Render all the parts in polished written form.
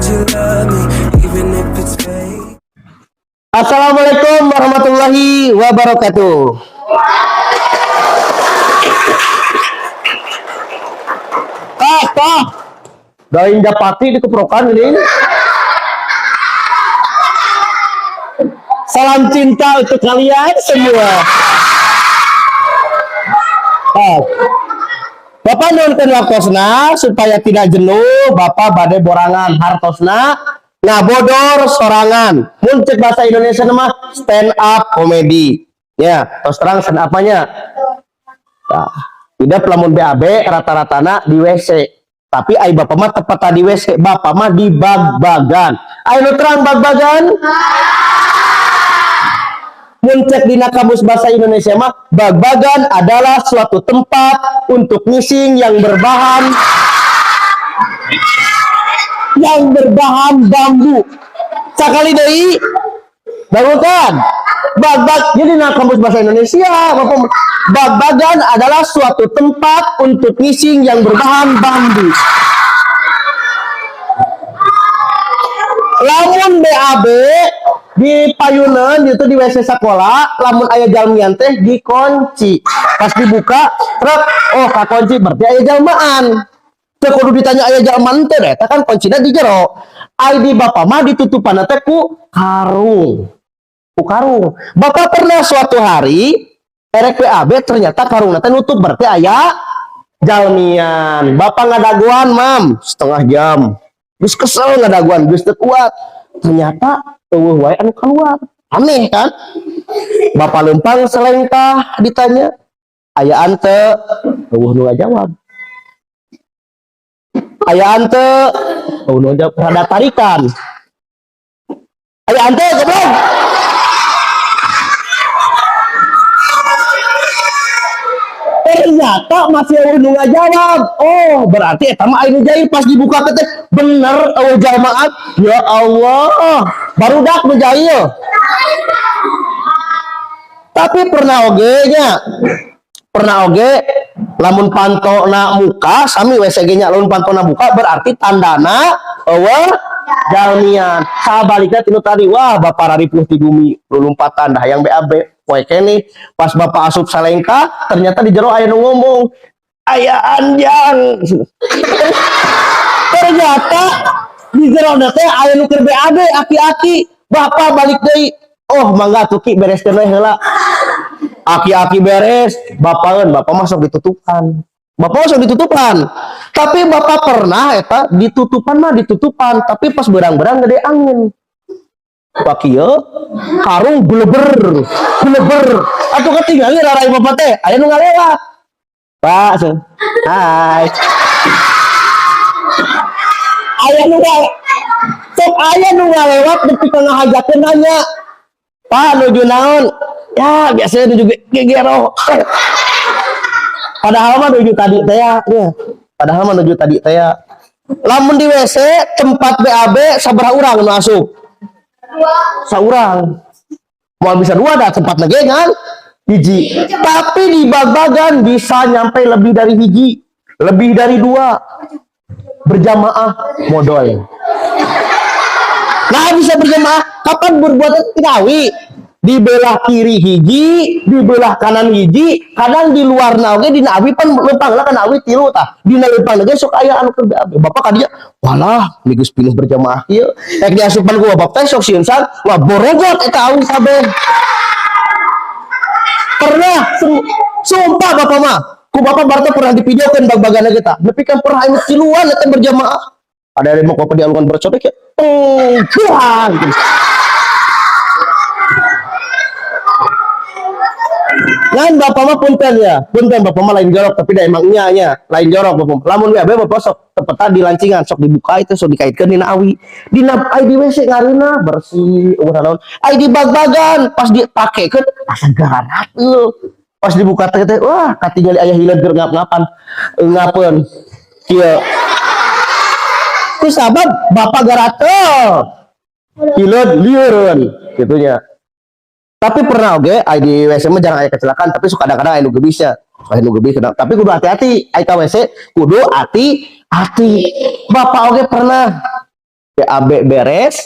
that you love me, even if it's fake. Assalamualaikum warahmatullahi wabarakatuh. Kah, kah. Dain Japati di keprokan ini. Salam cinta untuk kalian semua. Kah. Bapak nuhunkeun waktosna supaya tidak jenuh, Bapak bade borangan hartosna ngabodor sorangan. Mun cek bahasa Indonesia mah stand up comedy. Ya, tos terang stand up-nya. Nah, tidak lamun BAB rata-ratana di WC. Tapi ai bapak mah tepat di WC, bapak mah di bag-bagan. Ai nu terang bag-bagan? Mun cek dina kamus bahasa Indonesia mah bag-bagan adalah suatu tempat untuk ngising yang berbahan bambu. Sakali deui, bangunkan. Bag-bag, jadi dina kamus bahasa Indonesia, Bapak, bag-bagan adalah suatu tempat untuk ngising yang berbahan bambu. Lamun BAB di payunan itu di WC sekolah, lamun aya jalmian teh dikunci. Pas dibuka, truk, oh kakunci, berarti aya jalmaan. Teu kudu ditanya aya jalmaan teh, eta kan kuncina di jero. Ai di bapak mah ditutupan teh ku karung. Ku karung. Bapak pernah suatu hari erek BAB, ternyata karung teh nutup, berarti aya jalmian. Bapak ngadaguan, Mam, setengah jam. Geus kesel ngadaguan, geus teu kuat. Ternyata euweuh wae anu keluar. Aneh kan? Bapak lempang selengkah ditanya, "Aya henteu?" Euweuh nu ngajawab. "Aya henteu?" Euweuh nu ngajawab, rada tarikan. "Aya henteu, goblok?" Ternyata masih euweuh nu ngajawab. Oh, berarti eta mah anu jahil. Pas dibuka teh bener euweuh jamaah. Ya Allah, barudak nu jahil. Tapi pernah oge nya. Pernah oge lamun pantona muka sami WC nya, lamun pantona buka berarti tandana euweuh jalmian. Sabalikna tinu tadi, wah, bapak raripuh ti bumi lulumpatan dah yang BAB poe keneh. Pas bapak asup salengka, ternyata di jero aya nu ngomong, "Aya anjang." Ternyata di jero teh aya nu keur BAB aki-aki. Bapak balik deui, "Oh, mangga tuh Ki, bereskeun we heula." Aki-aki beres, bapak bapak masuk ditutupan. Bapak masuk ditutupan. Tapi bapak pernah eta ditutupan mah ditutupan, tapi pas berang-berang gede angin. Pak kieu karung bleber, bleber. Atuh ketinggalan rarai bapak teh, aya nu ngalewat. "Pak, hai." Aya nu sok aya nu ngalewat nepi ka ngahajakeun nanya. "Pak, nuju naon?" "Ya, biasanya nuju gegero." Padahal mah nuju tadi teh ya. Padahal mah nuju tadi teh ya. Lamun di WC tempat BAB sabaraha urang nu asup? Saurang. Mau bisa dua dah tempat nege kan? Hiji. Tapi di bag-bagan bisa nyampe lebih dari hiji, lebih dari dua. Berjamaah modal. Nah, bisa berjamaah kapan berbuat kinawi? Di belah kiri hiji, di belah kanan hiji, kadang di luar na oge dina awi pan lempang lah kan awi tilu tah. Dina lempang ge sok aya anu keur BAB. Bapak kadinya, walah, ini geus pinuh berjamaah ieu. Rek diasupan ku bapak teh sok sieun san, wah, borogot eta awi kabeh. Pernah, sumpah bapak mah, ku bapak baru pernah divideokeun bag-bagana kita. Nepi kan pernah anu tiluan eta berjamaah. Ada yang mau bapak dialukan bercodek ya, teng, gitu. Kan bapak mah punten ya, punten, bapak mah lain jorok, tapi dah emang nya nya lain jorok bapak. Lamun we bapak sok tepetan di lancingan, sok dibuka itu, sok dikaitkeun dina awi. Dina ai di WC ngareunah bersih, euweuh naon. Ai di bag-bagan pas dipakekeun asa garatul. Pas dibuka teh teh, wah, katingali aya hileud keur ngap-ngapan. Ngapeun. Kieu. Ku sabab bapak garatel. Hileud lieureun kitu nya. Tapi pernah oge, ai di WC mah jarang aya kecelakaan, tapi suka kadang-kadang aya nu gebisnya. Suka aya nu gebis kadang. Tapi kudu hati-hati, ai ka WC kudu hati-hati. Bapak oge pernah BAB beres,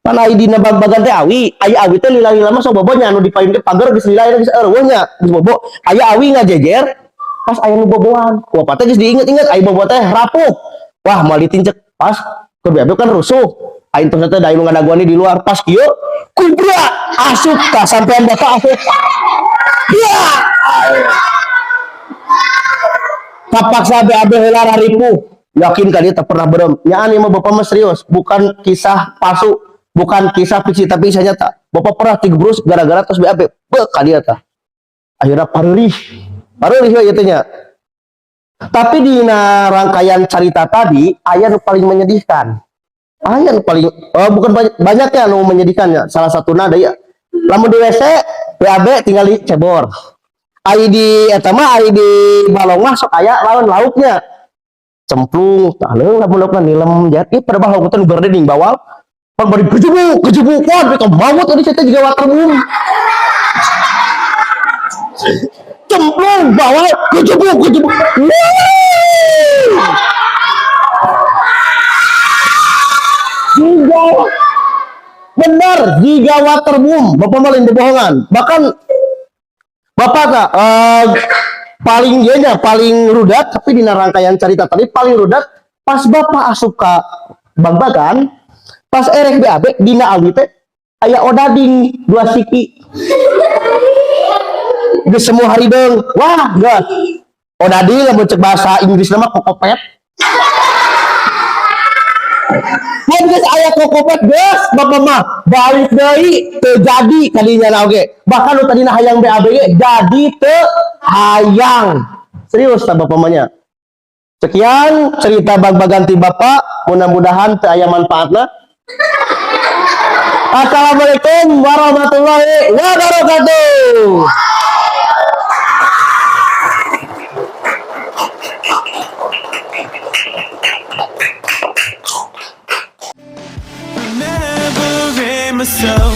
pan aya dina bag-bagan teh awi, aya awi teh lila-lila mah sok bobo nya, anu dipayun ke pagar geus lila geus eueuh nya, geus bobo, aya awi ngajejer, pas aya nu boboan. Ku bapak teh geus diinget-inget, aya bobo teh rapuh. Wah, moal ditincek pas ke BAB kan rusuh. Aing terus teh da nu ngadaguan di luar, pas kieu kubra asup ka sampean bapak asup. Ya. Kapaksa BAB heula raripuh. Yakin ka dia tak pernah berem. Ya ini mah bapak mah serius, bukan kisah palsu, bukan kisah fiksi, tapi kisah nyata. Bapak pernah tigebrus gara-gara terus BAB. Bek ka dia tah. Akhirnya pareurih. Pareurih we ieu teh nya. Tapi di rangkaian cerita tadi, aya nu paling menyedihkan. Aya nu paling, oh, bukan banyak, banyak ya nu menyedihkannya. Salah satu nada ya. Lamun di WC, BAB tinggal di cebor. Ai di eta mah, ai di balong mah sok aya lawan lauknya. Cemplung, tah leung lamun laukna nilem jat. Ih, pada bahawa teh nu gerde ding bawal. Pan bari kejebuk, kejebuk, wah, mereka maut tadi cerita juga waterboom. Cemplung, bawal, kejebuk, kejebuk. Wuh! Jiga, benar, jiga waterboom. Bapak malah bohongan. Bahkan bapak tak paling dia paling rudat, tapi di rangkaian cerita tadi paling rudat pas bapak asup ka bag-bagan, pas erek BAB dina awi teh aya odading dua siki. Geus semua hari deung. Wah, geus. Odading lamun cek bahasa Inggris nama kokopet. Mun geus aya kokopet geus bapak mah balik deui teu jadi kadinya na oge. Bahkan nu tadina hayang BAB ge jadi teu hayang. Serius tah bapak mah nya. Sekian cerita bag-bagan ti bapak, mudah-mudahan teu aya manfaatna. Assalamualaikum warahmatullahi wabarakatuh. Remembering myself.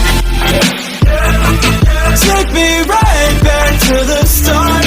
Take me right back to the start.